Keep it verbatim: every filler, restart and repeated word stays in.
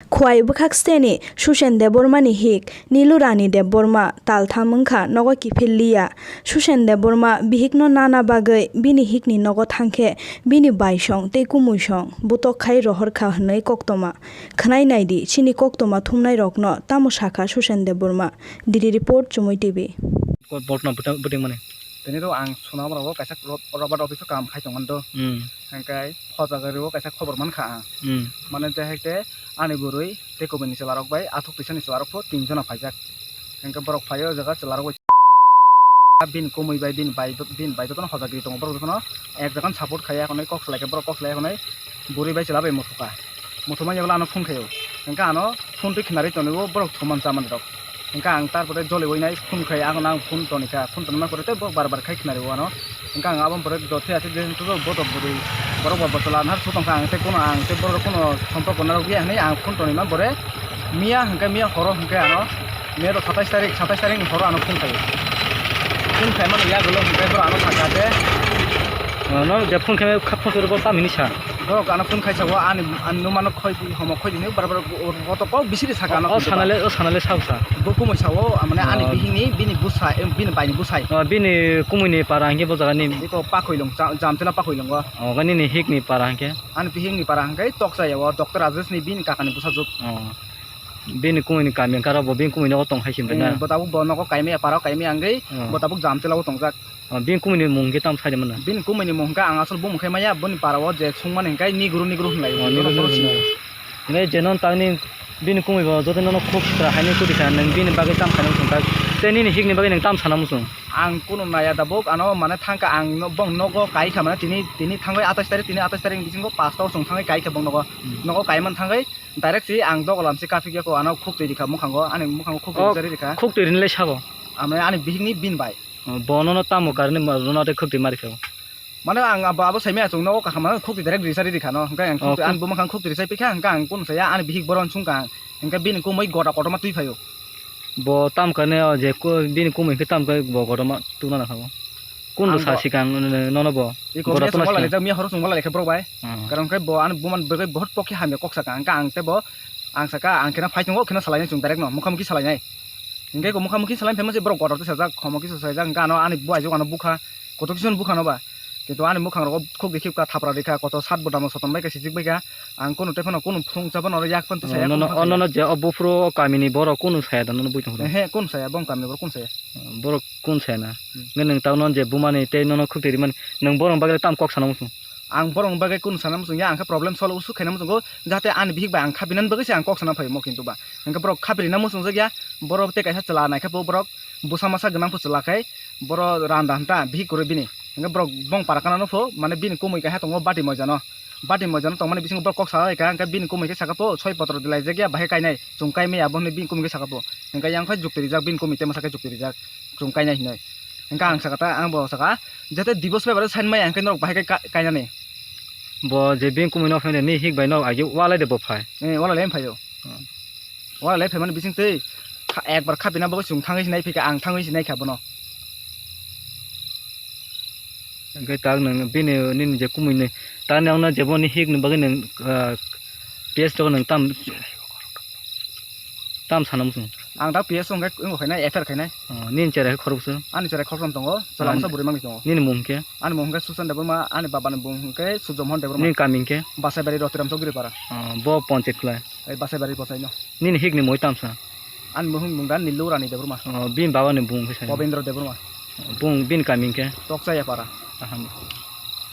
Khwai bwkhak steni Susen Debbarma ni hik Nilu Rani Debbarma tal tham wngkha nogo kiphil liya. Susen Debbarma bihikno nana bagwi bini hikni nogo thangkhe bini baisong tei kumuisong butok khai rohorkha hwnwi koktoma. Khwnai naidi chini koktoma thumnairokno tamo sakha Susen Debbarma. Diri Report, Chumui T V. Ko botno bwtang-, bwtwng mani. Tini ro ang suna borok kaisa ro-, robot office o kam khai tongmani do. Hmm. Hingkai phoja gari o kaisa khobor mankha ang. Hmm. Mane je hai te ani bwrwi tei kubuni chwla rok bai athuk twisa ni chwla rok pho tin jona phaijak. Hingke borok phai o jaga chwla rok bai bini kumui bai bini bai, bini bai jotono hoja giri tongo borok jotono ek jaga support khai ya konwi kok salai khe borok kok salai ya konwi bwrwi bai chwla bai muthukha. Muthumani ulo ano phone khaio. Hingke ano phone twi khinarwi tonwi o borok thuman chamani rok. Hingke ang tarpore joliwi nai phone khai, ang, ang phone tonikha, phone tonima pore tei borok bar bar khai khinarwi o ano. Hingke ang aboni pore jothe aswk je botok bwrwi borok bo bwchwla anhar su tongkha, ang tei kuno, ang tei borok kuno sompok gwnarok ya hinwi ang phone tonima pore miya hingke miya horo hingke ano miya to satais tarik, satais tarik ni horo ano phone khaio. Phone khaimani yagulo hingke borok ano sakha je. No je phone khe kha phone suru bo tam hinwi sa. Borok ano phone khaisa o ani, ani numano khoi di, homo khoi di hinwi bar bar o to kok bisiri saka ano. O sanale, o sanale sa sa. Bo kumui sa o, mane ani bihikni bini busa, em, bini baini busai. O bini kumui ni para hingke bo jaga ni. Iko pakhoilong, ja-, jamtela pakhoilong o. O gani ni hik ni para hingke. Ani bihik ni para hingke toksa ya o, Doctor Rajesh ni bini kaka ni busa juk. O. Bini kumui ni kami hingke aro bo bini kumui nogo tong hai sim na. Bo tabuk bo nogo kaimaya para o kaimaya hingke bo tabuk jamtela o tongjak. O, bini kumui ni mung hingke tamo sai de mano? Bini kumui ni mung hingke ang asol bumung khe maya, boni para o je sungmani hingke niguru niguru hinlai. O, niguru niguru hinlai. Hingke je non tangni bini kumui bo joto nono khuk sitra haini kudi kha, nang bini bagwi tam khainai sung tak. Tei nini hik ni bagwi nang tam sana muchung? Ang kunu naya da bok ano mane thangka ang no-, bong nogo kai kha mane tini, tini thangwi atais tarik, tini atais tarik ni bisingo pasto sung thangwi kai kha bong nogo. Hmm. Nogo kai man thangwi direct si ang dogolam si kaphik ya ko ano khuk twi rikha mukhango, ani mukhango khuk twi rijari rikha. Khuk twi rinlai sabo? Amne ani bihik ni bin bai. O, bo nono tamo karni ma-, nono tei khuk twi ma rikha bo? Mane ang abo, abo sai maya chwng nogo kaham khuk twi direct risari rikha no. Hingke ang khuk twi, ani buma khang khuk twi risai pikha, hingke ang kunu saya ani bihik boron sungkha ang. Hingke bini kumui gota kotorma twi phaio. Bo tam karni o je ku-, bini kumui hingke tam karni bo kotorma tuna na kha bo? Kun bo sa sikang nono bo? Iko gota miya tuna chwng wala sikang. Lijak, miya horo chwng wala lekha borok bai. Hmm. Karon khe bo ani buma ni bagwi bohot pokhe hamya kok saka. Hingke ang tei bo, ang saka ang kheno phai tongo, kheno salainai chwng direct no, mukha mukhi salainai. Hingke ko mukha mukhi salai phaima se borok kotor twi sajak, khomo kisa sajak, hingke ano ani buai jok ano bukha, kotor kisa no bukha no ba. Kintu ani mukhang rogo khuk di khipka thapra rikha, kotor sat bodamo sotom bai kha sijik bai kha. Ang kunu tei phano kunu phung cha phano yak phano twi saya. Nono, kunu phano saya. Nono je o buphuru o kamini borok kunu saya da nono bui tong phuru? Ehe, kunu saya, bong kamini borok kunu saya. Borok kunu saya na? Hmm. Nge nung tao non je bumani tei nono khuk twi rimani, nung borok bagwi tam kok sana muchung? Ang borokni bagwi kunu sana muchung ya, ang khe problem solve usu khaina muchungo, jate ani bihik bai ang kha binani bagwi se ang kok sana phaio mo kintu ba. Hingke borok kha birina muchungjak ya, borok tei kaisa chwla naikhe bo borok bwsa masa gwnang pho chwla khai, borok randa hanta bihik kwrwi bini. Hingke borok bong para kana no pho, mane bini kumui kaisa tongo bati moja no. Bati moja no tongmani bisingo borok kok sa lai kha, hingke bini kumui khe saka pho, soi potro de laijak ya, bahai kainai, chwng kai maya, bo hinui bini kumui khe saka pho. Hingke yang phai jukti rijak, bini kumui tei masa khe jukti rijak. Chwng kainai hinui. Hingke ang saka ta, ang bo saka, jate divorce paper sign maya hingke norok bahai khe ka-, kainani. Bo je bini kumui no phainai, ni hik bai no agi walai de bo phai. Eh, walai lai phaio. Hmm. Walai lai phaimani bising twi kha-, ekbar khapina bagwi chwng thangwi sinai phika, ang thangwi sinai kha bono. Hingke tak nang bini nini je kumui ni, tak nang no je bo ni hik ni bagwi nang, ah, P S to nang tam Tam sana muchung. Ang da P S wngkhe, wngkha khainai, F I R khainai. Oh, nini cherai khoroksa? Ani cherai khoroksa tongo, chwla masa bwrwi mangni tongo. Nini mung khe? Ani mung khe Susan Debbarma, ani baba ni mung khe Surjo Mohan Debbarma. Nini kami khe? Basaibari Rotiram Chowdhury para. Oh, bo ponchit khlai? Ei Basaibari bosai no. Nini hik ni mui tamsa? Ani mung, mung da Nilu Rani Debbarma. Oh, bini baba ni mung khe sai? Bobindra Debbarma. Oh, bung, bini kami khe? Tokchaya para. Aha.